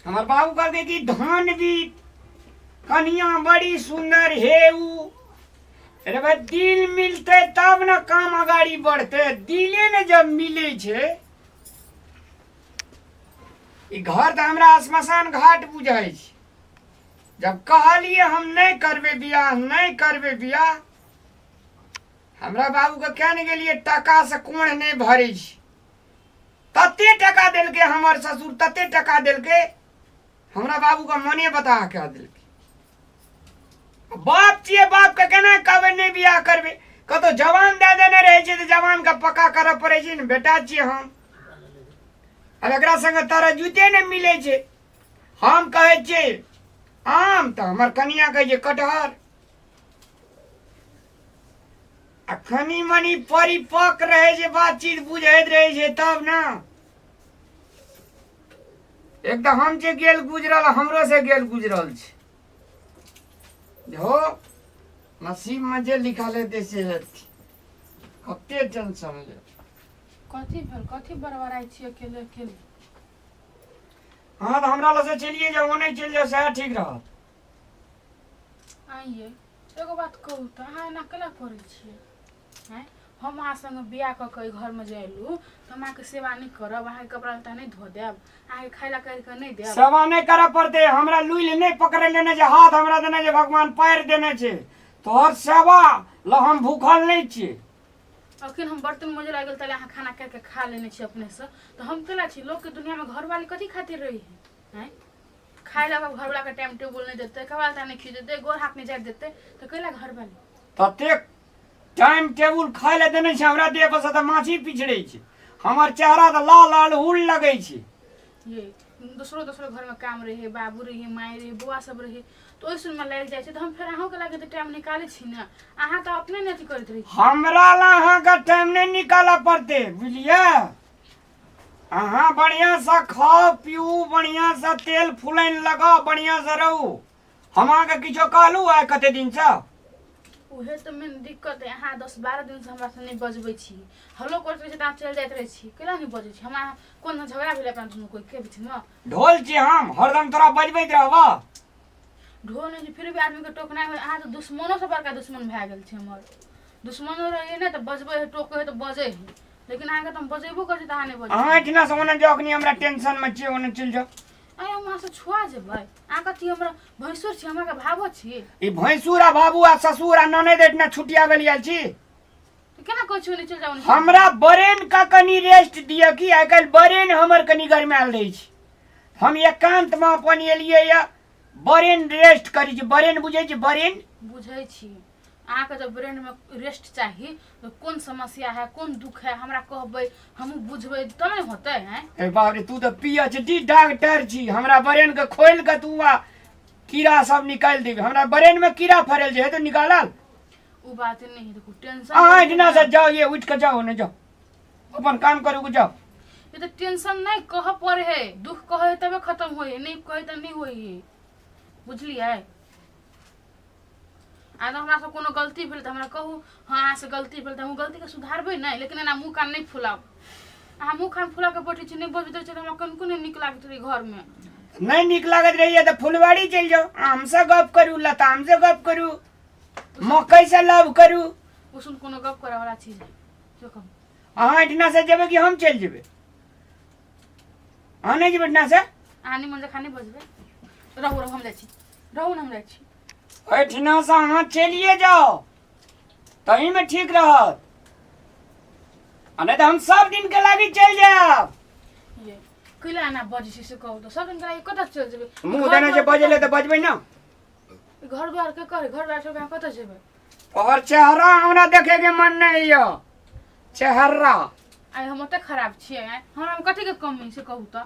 हमर बाबू कहलकै कि धान बीत कनिया बड़ी सुंदर हे उ। अरे भाई, दिल मिलते तब ने काम अगाड़ी बढ़ते। दिले ने जब मिले छै, ई घर तऽ हमरा श्मशान घाट बुझाइ छै। जब कहलिए हम नहि करबै बियाह, नहि करबै बियाह, हमरा बाबूके क्या ने गेलिए, टका से कोण नहि भरै छै। तते टका देलकै हमर ससुर, तते टका देलकै, हमरा बाबूके मने बता कऽ देलकै। बाप छियै, बापके केना कहबै नहि बियाह करबै? कतौ जवान दए देने रहै छै तऽ जवानके पक्का करऽ पड़ै छै ने। बेटा छियै हम। आब एकरा संगे तारा जूते नहि मिलै छै। हम कहै छियै आम तऽ हमर कनिया कहै छै कटहर। आ कनि मनि परिपक्व रहै छै, बातचीत बुझैत रहै छै तब ने। एक तऽ हम जे गेल गुजरल, हमरो से गेल गुजरल छै। हो, नसीब में जे लिखल हेतै से हेतै। कते टेंशन ले। कथी भेल? कथी बड़बड़ाइ छी अकेले अकेले? अहाँ तऽ हमरा लग से चलिए जाउ, ओने चलि जाउ, सएह ठीक रहत। आइए एगो बात कहू तऽ, अहाँ एना केना करै छियै? आँय, हम अहाँ संगे बियाह कऽ कऽ एहि घरमे जे अयलहुँ तऽ हम अहाँके सेवा नहि करब? अहाँके कपड़ा लत्ता नहि धो देब? अहाँके खाय लए करि कऽ नहि देब? सेवा नहि करऽ पड़तै। हमरा लुलि नहि पकड़े लेने छै हाथ, हमरा देने छै भगवान, पैर देने छै। तोहर सेवा ल हम भूखल नहि छियै। अखन हम बर्तन मजे लागि गेल तले अहाँ खाना करि कऽ खा लेने छी अपनेसँ, तऽ हम केना छी? लोकके दुनियामे घरवाली कथी खातिर रही है? आँय, खाय लए घरवालाके टाइम टेबुल नहि देतै, कपड़ा लत्ता नहि खींच देतै, गोड़ हाथ नहि जाइत देतै, तऽ कैला घरवाली? ततेक टाइम टेबुल खाय लए देने छै, हमरा देह पर से तऽ माछी पिछड़ै छै। हमर चेहरा तऽ लाल अड़हुल लगै छै। ये दोसरो दोसरो घरमे काम रहै, बाबू रहै, माय रहै, बौआ सब रहै, तऽ ओहि सुनमे लागि जाइ छै। तऽ हम फेर अहूँके लागि तऽ टाइम निकालै छी ने। अहाँ तऽ अपने नहि अथी करैत रहै छी। हमरा लए अहाँके टाइम नहि निकालऽ पड़तै, बुझलियै? अहाँ बढ़िआँसँ खाउ पीऊ, बढ़िआँसँ तेल फुलैन लगाउ, बढ़िआँसँ रहू। हम अहाँके किछो कहलहुँ आइ कते दिनसँ? उहे तऽ मेन दिक्कत है। अहाँ 10-12 दिनसँ हमरा से नहि बजबै छी। हलो करैत रहै छी तऽ अहाँ चलि जाइत रहै छी। केना नहि बजै छी? हमरा कोन झगड़ा भेलै अपना दुनू कोइके बीचमे? ढोल छी हम? हरदम तोरा बजबैत रहबह? ढोल नहि छै, फिर भी आदमीके टोकनाइ होइ। अहाँ तऽ दुश्मनोसँ बड़का दुश्मन भए गेल छी हमर। दुश्मनो रहै ने तऽ बजबै है, टोकै है तऽ बजै है, लेकिन अहाँके तऽ हम बजेबो करै छी तऽ अहाँ नहि बजै। अहाँ एहिठिना से ओने जाउ, अखनी हमरा टेंशन मे छियै, ओने चलि जाउ। अरे, हम अहाँसँ छुआ जेबै? अहाँ कथी हमरा भैंसुर छी? हमरा भावो छी? ई भैंसुर आ बाबू आ ससुर आ ननैद एहिठिना छुटियाबै लए आयल छी? तऽ केना कहै छी ओने चलि जाउ, ओने चलि जाउ? हमरा ब्रेन का कनि रेस्ट दिअ कि आइ काल्हि ब्रेन हमर कनि गरमायल रहै छै। हम एकांत मे अपन एलियै या ब्रेन रेस्ट करै छी। ब्रेन बुझै छी? ब्रेन बुझै छी। अहाँके जब ब्रेनमे रेस्ट चाही तऽ कोन समस्या है, कोन दुख है, हमरा कहबै, हमहूँ बुझबै तब ने होतै। हैं ए बाप रे, तू तऽ पी एच डी डॉक्टर छी। हमरा ब्रेन के खोलि कऽ तू आ कीड़ा सब निकालि देबी। हमरा ब्रेन मे कीड़ा फड़ल जे हेतै निकालल। ओ बात नहि है। देखू, टेंशन अहाँ एहिठिना से जाउ, ये उठि कऽ जाउ, नहि जाउ, अपन काम करू के जाउ। ये तऽ टेंशन नहि कहऽ पड़े है। दुख कहै है तबे खत्म होइ है, नहि कहै तऽ नहि होइ है, बुझलियै? आ हमरा से कोनो गलती भेल तऽ हमरा कहू, हँ, अहाँसँ गलती भेल, तऽ हम गलतीके सुधारबै नहि। लेकिन एना मुँह कान नहि फुलाउ। अहाँ मुँह कान फुला कऽ बैठै छी, नहि बजैत रहै छी, तऽ हमरा कनिको नहि नीक लागैत रहै घरमे। नहि नीक लागैत रहैया तऽ फुलवाड़ी चलि जाउ, आमसँ गप करू, लतामसँ गप करू, मकइसँ लव करू। ओ सुन, कोनो गप करऽवला चीज है जो कहू। अहाँ एहिठिना से जेबै कि हम चलि जेबै? अहाँ नहि जेबै एहिठिना से? अहाँ निमन जकाँ नहि बजबै। रहू, रहू, हम जाइ छी। रहू ने, हम जाइ छी। एहिठिना से अहाँ चलिए जाउ, तहीमे ठीक रहत, आ नहि तऽ हम सब दिन के लागी चलि जायब। ये कैला एना बजै छी से कहू तऽ? सब दिन के लागी कतऽ चलि जेबै? मुँह देने छै बजै ले तऽ बजबै ने। घर द्वार के करे, घर द्वार छोड़ कऽ अहाँ कतऽ जेबै? तोहर चेहरा हमरा देखे के मन नहीं यऽ, चेहरा। आइ हम ओते खराब छियै? आँय, हमरा कथी के कमी से कहू तऽ?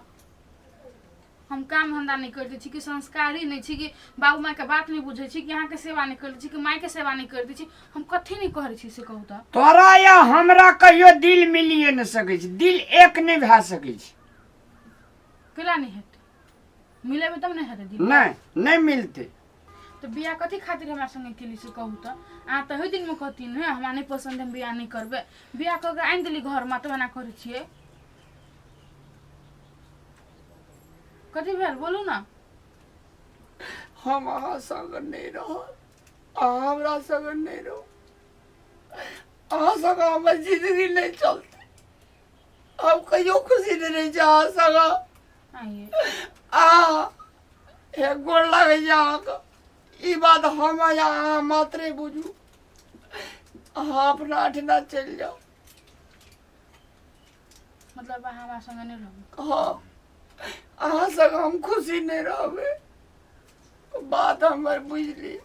हम काम धंधा नहि करिते छी कि संस्कारी नहि छी, कि बाबू मायके बात नहि बुझै छी, कि अहाँके सेवा नहि करिते छी, कि मायके सेवा नहि करिते छी? हम कथी नहि करै छी से कहू तऽ? तोरा या हमरा कहियो दिल मिलिए नहि सकै छै, दिल एक नहि भए सकै छै। केला नहि हेतै? मिलेबै तब ने हेतै दिल। नहि, नहि मिलतै। तऽ बियाह कथी खातिर हमरा संगे केली से कहू तऽ? अहाँ तऽ ओहि दिनमे कहती ने, हमरा नहि पसन्द, हम बियाह नहि करबै। बियाह कऽ के आनि देली घरमे, तब एना करै छियै? कथी भेल बोलू ना। हम अहाँ संग नहि रहब, अहाँ हमरा संग नहि रहू, अहाँ संग हमर जिंदगी नहि चलतै। हम कहियो खुशी नहि रहै छी अहाँ संग। आइए अहाँ हे गोर लागै छै अहाँके। ई बात हम आ अहाँ मात्रे बुझू, अहाँ अपना अठना चलि जाउ। मतलब अहाँ हमरा संगे नहि रहबै? हाँ, अहाँ संग हम खुशी नहि रहबै, बात हमर बुझली।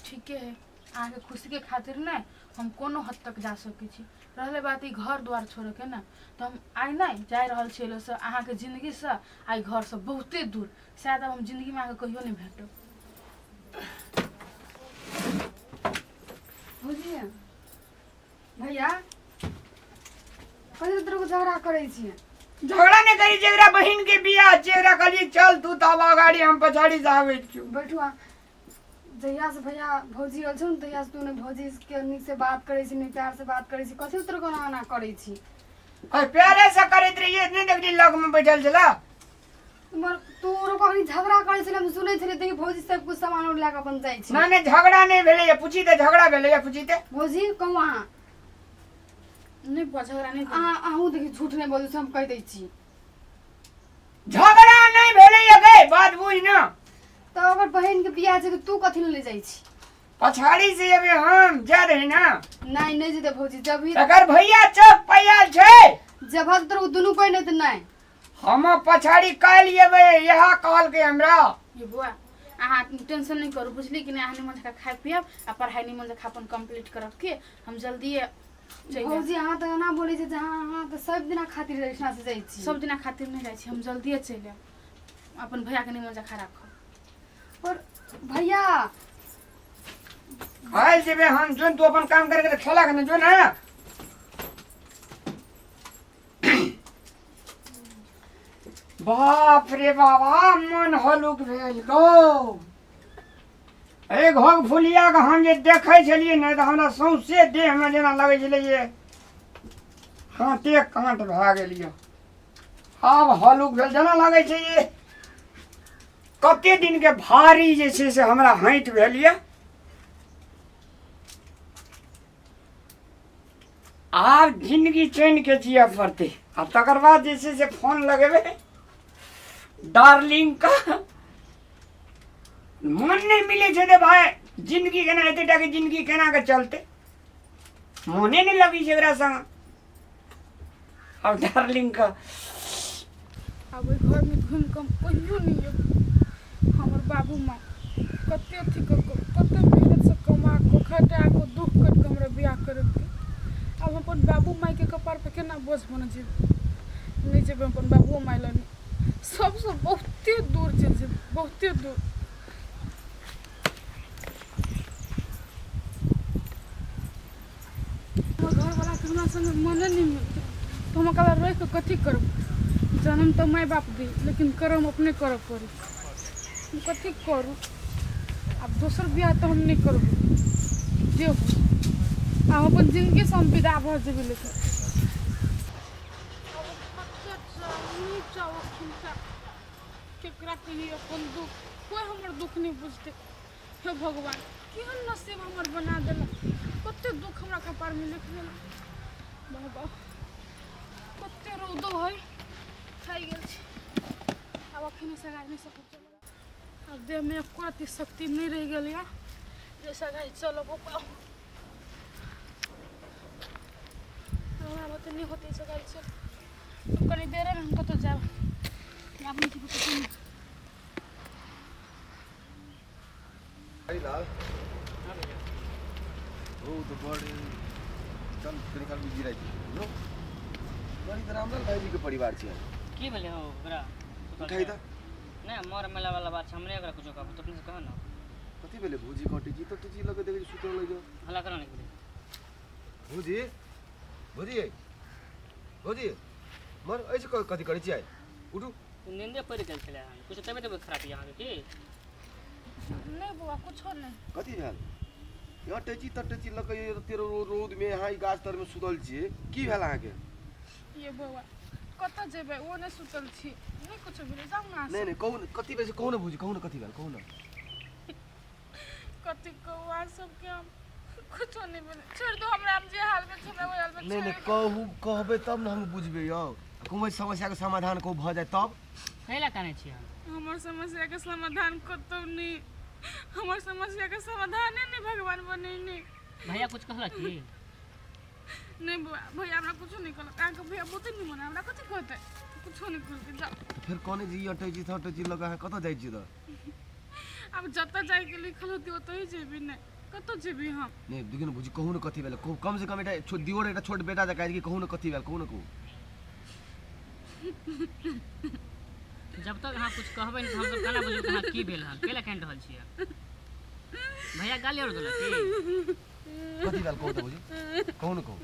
ठीके है, अहाँके खुशीके खातिर नहि हम कोनो हद तक जा सकै छी। रहलै बात ई घर द्वार छोड़ैके ने, तऽ हम आइ नहि जा रहल छी एलसँ अहाँके जिन्दगीसँ, आइ घरसँ बहुते दूर। शायद आब हम जिन्दगीमे अहाँके कहियो नहि भेटब। भौजी भैया कथी तोरा झगड़ा करै छियै? झगड़ा नहि करी, जेकरा बहिन के बियाह छै ओकरा कहलियै चल तू तब अगाड़ी हम पछाड़ी से आबै छियौ। बैठू अहाँ। जहिया से भैया भौजी आयल छौ ने तहिया से तू ने भौजी के नीक से बात करै छी, ने प्यार से बात करै छी, कथी तोरा कोना एना करै छी? अरे प्यारे से करैत रहियै, नहि देखली लग में बैठल छला। मगर तू कखनी झगड़ा करै छलै हम सुनै छलियै, देखी भौजी सब कुछ सामान उर लए कऽ अपन जाइ छै। ना नहि झगड़ा नहि भेलैया, पूछी तऽ झगड़ा भेलैया, पूछी तऽ। भौजी कहू अहाँ। नहि बुआ, झगड़ा नहि भेलै। अहाँ अहूँ देखी झूठ नहि बजू से हम कहि दै छी। झगड़ा नहि भेलैया गै, बात बुझ ना। तऽ अगर बहिन के बियाह छै तऽ तू कथी लए जाइ छी? पछाड़ी से एबै हम, जा रही ना। नहि नहि जेतै भौजी, जब ही एकर भैया चौक पैयाल छै। जब हम तोरा दुनू कोइ नहि तऽ नहि। हम पछाड़ी काल्हि एबै, इएह कहलकै हमरा। ये बुआ अहाँ टेंशन नहि करू, बुझली कि नहि? अहाँ निमन जकाँ खाय पियब आ पढ़ाइ निमन जकाँ अपन कम्प्लीट करब के हम जल्दिए चलि जायब। भौजी अहाँ तऽ एना बोलै छै जे अहाँ तऽ सब दिना खातिर एहिठाम से जाइ छी। सब दिना खातिर नहि जाइ छी, हम जल्दिए चलि आयब। अपन भैयाके निमन जकाँ राखब। पर भैया काल्हि जेबै हम, जोन तू अपन काम करके खेलक ने जो ना। बाप रे बाबा, मन हलुक भेल गो। ए घोघ फुलिया के हम जे देखै छलियै ने तऽ हमरा सौंसे देहमे जेना लगै छलै जे काँटे काँट भए गेल यऽ। आब हलुक भेल, जेना लगै छै जे कते दिनके भारी जे छै से हमरा हटि भेल यऽ। आब जिंदगी चैन के जियऽ पड़तै। आ तकर बाद जे छै से फोन लगेबै डार्लिंग का। मन नहि मिलै छै तऽ भाय जिंदगी केना, एते टाके जिंदगी केना के चलतै? मोने नहि लगै छै एकरा संग। आब डार्लिंग का आब ओहि घरमे घुमि कऽ हम कहियो नहि अयबै। हमर बाबू माँ कते अथी कऽ कऽ, कते मेहनतसँ कमा कऽ, खटा कऽ, दुःख कटि कऽ हमरा बियाह करेलकै। आब हम अपन बाबू मायके कपारपर केना बोझ बनि जेबै? नहि जेबै हम अपन बाबुओ माय लग, सभसँ बहुते दूर चलि जेबै, बहुते दूर। हमर घरवलाके हमरा सङ्गे मने नहि मिलतै तऽ हम ओकरा रोकि कऽ कथी करब? जनम तऽ माय बाप दी, लेकिन करम अपने करऽ पड़ी। हम कथी करू आब? दोसर बियाह तऽ हम नहि करबै, जे हो। आब अपन जिन्दगीसँ हम विदा भऽ जेबै। लेकिन केकरा कही अपन दुख? कोइ हमर दुख नहि बुझतै। हे भगवान, केहन नसीब हमर बना देलक? कते दुख हमरा कपारमे लिख देलक बाबा। कते रौदो है, खाइ गेल छी। आब अखन सगाइ नहि सकब चलब। आब देहमे एको रत्ती शक्ति नहि रहि गेल यऽ जे सगाइ चलब। हमरा बुते नहि होतै सगाइ चल। कनि देरेमे हम कतहु जायब, आब नहि जेबै कतहु नहि। लाल हो तऽ बड़ चल कनि काल बिजी रहै छी यौ। बड़ी तऽ रामलाल भाईजी के परिवार छियै। की भेलै हौ ओकरा? उठाइ तऽ नहि मर मेला वाला बात छै, हम नहि ओकरा कुछो कहबो, तू अपने से कह ना। कथी भेलै भौजी? कटै छी तऽ टीची लगे देखै छी सुतल रहै छौ। हल्ला करा नहि भेलै। भौजी, भौजी, भौजी, मर एहिसँ कथी करै छियै? उठू। नींदे पड़ि गेल छलै हन, कुछो तबियत उबियत खराब यऽ अहाँके की? नहि बौआ, कुछो नहि। कथी भेल? यहाँ टेची तटेची लऽ कऽ एते रौदमे अहाँ ई गाछ तरमे सुतल छियै, की भेल अहाँके? ये बौआ, कतऽ जेबै? ओ नहि सुतल छी, नहि कुछो भेलै, जाउ ने अहाँ नहीं सब। नहीं, कहू ने कथी भेल से, कहू ने भौजी, कहू ने कथी भेल, कहू ने। कथी कहू अहाँ सबके, हम कुछो नहि भेलै, छोड़ि दू हमरा, हम जे हालमे छी हमरा ओहि हालमे नहीं नहीं, छोड़ि दू। कहू, कहबै तब ने हम बुझबै यौ, कोनो समस्याके समाधान कहू भऽ जाए तब। कैला कानै छी अहाँ? हमर समस्याके समाधान कतौ नहि, हमर समस्याके समाधाने नहि भगवान बनेने। भैया कुछ कहलक की नहि बौआ, भैया हमरा कुछो नहि कहलक, अहाँके भैया बहुते निमन है, हमरा कथी कहतै, कुछो नहि कहलकै, जाउ। तऽ फेर कहने जे ई अटै छी थटै छी लऽ कऽ अहाँ कतऽ जाइ छियै तऽ? आब जतऽ जाइके लिखल होतै ओतहि जेबै, नहि कतऽ जेबै हम। नहि देखियौ ने भौजी, कहू ने कथी भेल, कहू, कम से कम एकटा छोट दियोर, एकटा छोट बेटा जकाँ कि कहू ने कथी भेल, कहू ने, कहू। जब तक अहाँ कुछ कहबै नहि तऽ हमसब केना बुझबै कि अहाँ की भेल हन, कैला कानि रहल छियै? भैया गाली आओर देलक की? कथी भेल कहू तऽ भौजी, कहू ने, कहू।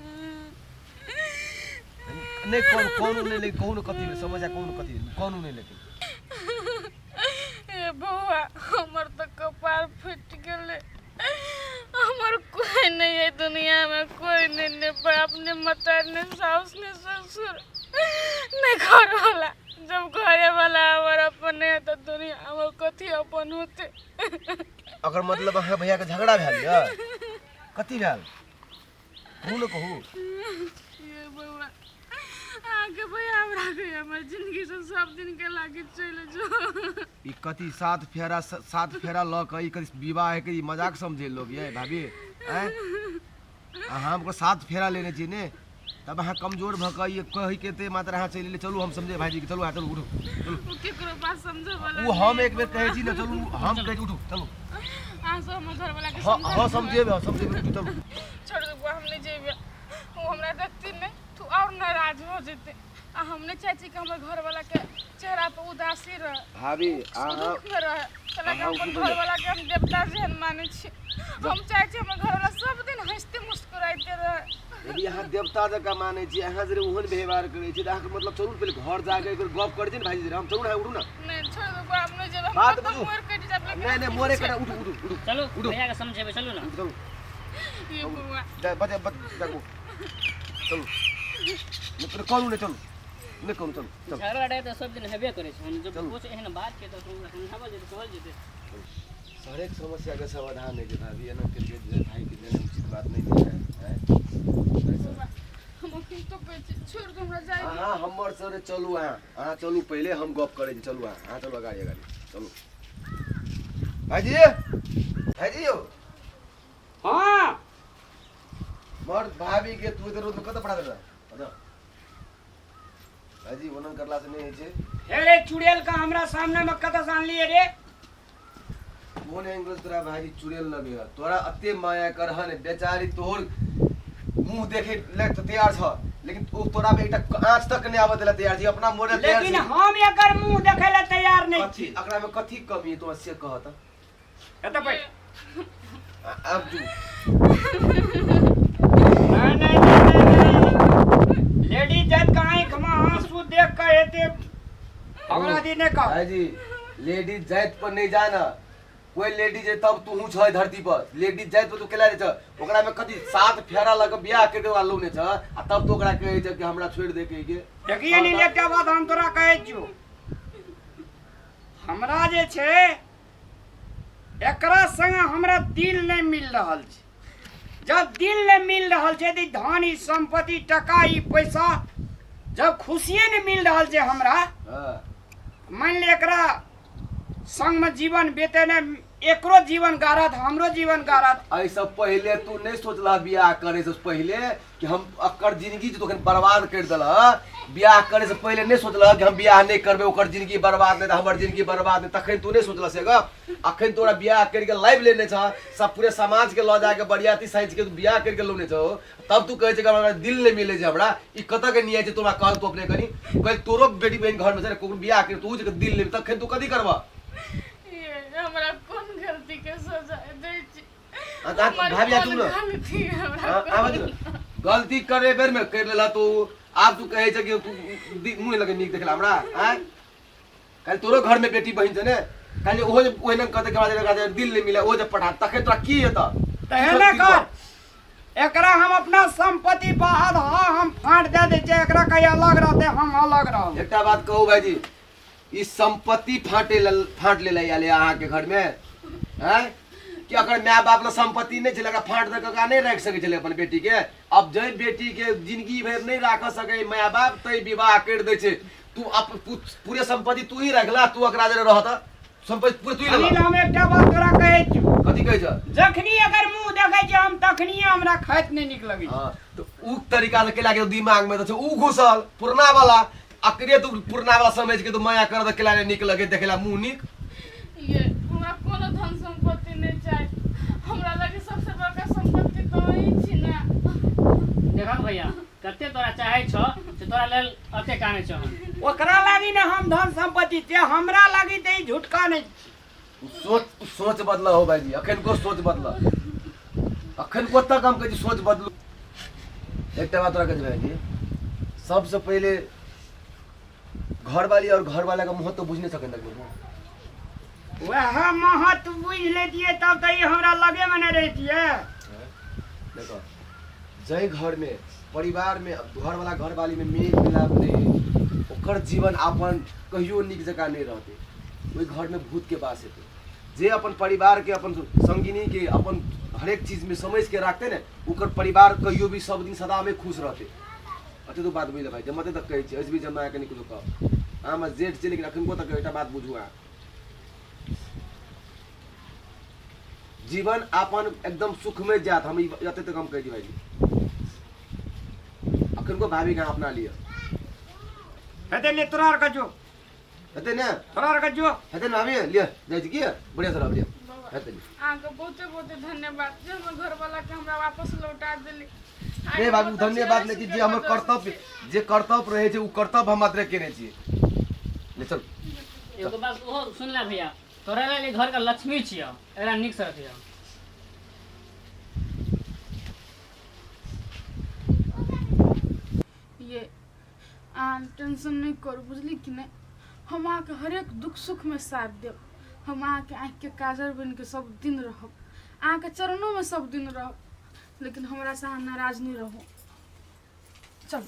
नहि कहू, कहू नहि, लेकिन कहू ने कथी भेल समस्या, कहू ने कथी भेल, कहू नहि लेकिन। ए बौआ, हमर तऽ कपार फुटि गेलै, हमर कोइ नहि है दुनियामे, कोइ नहि, ने बाप ने मतार ने साउस ने ससुर ने घरवाला, जब घरेवाला हमर अपन नहि है तऽ दुनिया हमर कथी अपन होतै? अगर मतलब अहाँ भैयाके झगड़ा भेल यऽ, कथी भेल कहू ने, कहू। ये बौआ, अहाँके भैया हमरा के हमर जिंदगी से सब दिन के लागी चलि जो। ई कथी सात फेरा, सात फेरा लऽ कऽ ई कथी विवाह है के ई मजाक समझे लोग ये भाभी? आँय, अहाँ हमको सात फेरा लेने छी ने, तब अहाँ कमजोर भऽ कऽ ई कहै के ते मात्र अहाँ चलि एलियै। चलू, हम समझे भाईजी के, चलू अहाँ, चलू, उठू, चलू। ओ केकरो बात समझे वाला ओ हम एक बेर कहै छी ने, चलू, हम कहै छी, उठू, चलू। अहाँ सब हमर घरवाला के हाँ समझा हाँ दियौ। समझेबै, हाँ समझेबै, उठू, चलू। छोड़ दे बुआ, हम नहि जेबै, ओ हमरा देखथिन नहि तऽ आओर नाराज हो जेतै, आ हम नहि चाहै छी कि हमर घरवाला के चेहरा पर उदासी रहे, भाभी अहाँ दुख में रहे, तला अहाँ अपन उठू। घरवाला के हम देवता जेहन मानै छी, हम चाहै छी हमर घरवाला सब दिन हँसते मुस्कुराइते रहे। यदि अहाँ देवता जकाँ मानै छी, अहाँ जे ओहन व्यवहार करै छी तऽ अहाँके मतलब चलू ने, पहिले घर जाके एक बेर गप करै छी ने भाईजी, हम चलू ने, अहाँ उठू ने। नहि, छोड़ दू बुआ, हम नहि जेबै, हम बात कतौ बुझू। मोर कटि जायब लेकिन नहि नहि, मोरे कटा, उठू उठू उठू। चलू। उठू। भैयाके समझेबै, चलू ने। उठू, चलू। ये बौआ। जा बजे बच जागू, चलू, नहि कहू, नहि चलू, नहि कहू, चलू चलू। झगड़ा लड़ाइ तऽ सब दिन हेबे करै छै, जब चलू। कुछ एहन बात छै तऽ ओकरा समझावल जेतै, कहल जेतै। हरेक समस्या के समाधान है जे भाभी, एना के जे भाई के जेना उचित बात नहीं है हैं? हम अखन तो कहै छी छोड़ दू हमरा, जाय दियौ। अहाँ हमर सरे चलू, अहाँ अहाँ चलू, पहिले हम गप करै छी, चलू अहाँ, अहाँ चलू, अगाडि अगाडि चलू। भाईजी, भाईजी यौ। हाँ। मर्द भाभी के तू इधर रोड कतऽ पठा देलह? बता भाईजी, ओना करला से नहीं होइ छै। हे रे चुड़ैल का हमरा सामने में कतऽ से आनलियै रे? कोन एंगल से तोरा भाईजी चुड़ैल लगे है? तोरा अते माया करहन बेचारी, तोहर मुंह देखे ले तो तैयार छ, लेकिन ओ तोरा पे एकटा आँच तक नहीं आबऽ देला तैयार छी, अपना मोरे तैयार लेकिन छी। हम एकर मुंह देखै लए तैयार नहि कथी छी। एकरा में कथी कमी है तोरा से कह त। एतऽ बैठ। आब जू। नहीं नहीं नहीं नहीं, लेडीज जात का आँख में आंसू देख के एते हमरा दी नहीं कह। भाईजी, लेडीज जात पर नहीं जाना, कोई लेडीज है तब तू छ धरती पर, लेडीज जात पर तू केला रे छ? ओकरा में कथी सात फेरा लग बियाह के ओकरा लौने छ, आ तब तो ओकरा कहै छ कि हमरा छोड़ दे कहि के। देखिए नी, एकटा बात हम तोरा कहै छियौ, हमरा जे छै एकरा संगे हमरा दिल नहि मिल रहल छै, जब दिल नहि मिल रहल छै तऽ ई धन, ई सम्पत्ति, टका, ई पैसा, जब खुशिये नहि मिल रहल छै हमरा, हाँ मानि ले एकरा संगमे जीवन बेतेने एकरो जीवन गारत, हमरो जीवन गारत। एहिसँ पहिले तू नहि सोचलह बियाह करे से पहिले कि हम अकर जिंदगी जे तोखन बर्बाद कर देलह? बियाह करे से पहिले नहि सोचलह कि हम बियाह नहि करबै, ओकर जिंदगी बर्बाद नहि तऽ हमर जिंदगी बर्बाद नहि, तखन तू नहि सोचलह से गप? अखन तोरा बियाह करके लाइव लेने छह, सब पूरे समाज के लऽ जाके बरियाती साइज के तू बियाह करके लौने छहो, तब तू कहै छै कि हमरा दिल नहि मिलै छै हमरा, ई कतऽ के न्याय छै? तोरा कहल तू अपने कनी कहि, तोरो बेटी बहिन घर में छै ने, ककरो बियाह कर तू जे दिल नहि, तखन तू कथी करबह? ये हमरा कोन गलती के सजा दै छी? आ, तऽ हमर भाभी आ कोन तू ने गलती हमरा? हाँ, आब तू गलती करे बेर में कर लेला तू, आब तू कहै छै कि तू मुँह लगे नीक देखला हमरा? आँय, काल्हि तोरो घर में बेटी बहिन छै ने, काल्हि ओहो जे ओहिना कहतै कि हमरा जे दिल नहि मिले, ओ जे पठा, तखन तोरा की हेतऽ? तऽ एने कर, एकरा हम अपना संपत्ति पर आधा हम फाँट दे दै छियै, एकरा कहीं अलग रहतै, हम अलग रहब। एकटा बात कहू भाईजी, ई संपत्ति फाटे फाँट ले आयल अहाँके घरमे हैं कि अगर माय बाप ला संपत्ति नहीं छलै, फाँट दऽ कऽ नहीं राखि सकै छलै अपन बेटी के। अब जै बेटी के जिंदगी भरि नहीं राख सकै माय बाप तै विवाह करि दै छै। तू अप पूरे संपत्ति तू ही रखला, तू अकरा जरे रहत संपत्ति पूरे तू ही अनिल लेला। हम एकटा बात तोरा कहै छियौ। कथी कहै छ? जखनी अगर मुंह देखै छियै हम तखनी हमरा खाइत नहि नीक लगै छै। हाँ, तो उ तरीका से केला के दिमाग में तो छै उ घुसल पुरना वाला, अकरे तू पुरना वाला समझ के तू माया कर त केला नहीं नीक लगे देखेला मुंह नीक। ये हमरा कोनो धन संपत्ति नहीं चाही, हमरा लगे सबसे बड़का संपत्ति तो अहीं छी ना। देखक भैया कते तोरा चाहे छौ से तोरा लेल अते काने छौ। ओकरा लागी ने हम धन संपत्ति छै, हमरा लागी तऽ ई झुटका नहि छै। सोच सोच बदला हो भाईजी, अखन को सोच बदला, अखन को तक हम कहै छी सोच बदलू। एकटा बात तोरा कहै छी भाईजी, सबसे पहिले घरवाली और घरवाला के महत्व बुझ नहीं सकै तक। वएह महत्व बुझि लेतियै तब तऽ ई हमरा लगे मे नहि रहितियै। देखो जै घर में परिवार में घरवाला घरवाली में मेल मिलाप नहीं है, ओकर जीवन अपन कहियो नीक जकाँ नहीं रहते, ओहि घर में भूत के वास हेतै। जे अपन परिवार के अपन संगिनी के अपन हरेक चीज में समझ के राखते ने, ओकर परिवार कहियो भी सब दिन सदा में खुश रहते। अते तो बात बुझले भाई, जमते तक कहै छी, एहि बीच हम अहाँके नहि कुछो कहब, अहाँ हमर जेठ छी, लेकिन अखनको तक एकटा बात बुझू, अहाँ जीवन अपन एकदम सुखमय जात। हम ई एते तक हम कहै छी भाईजी, अखन को भाभी के अहाँ अपना लिअ। हेतै ले तोरा आर के जो। हेतै ने? तोरा आर के जो। हेतै ने भाभी? लिअ जाइ छी की, बढ़िआँ से रहब, लिअ हेतै लिअ। अहाँके बहुते बहुते धन्यवाद जे हमर घरवाला के हमरा वापस लौटा देली। नहीं बाबू धन्यवाद नहीं, जे हमर कर्तव्य जे कर्तव्य रहे छै उ कर्तव्य हम मात्र केने छियै। ले चल। एगो बात ओहो सुन ले भैया, तोरा लेल ई घर के लक्ष्मी छियौ, एकरा नीक से रखियौ। ये अहाँ टेंशन नहीं करू, बुझली कि नहीं? हम अहाँके हरेक दुख सुख में साथ देब, हम अहाँके आँखिके काजर बनिके सब दिन रहब, अहाँके चरणों में सब दिन रहब, लेकिन हमरा से अहाँ नाराज नहीं रहू। चल।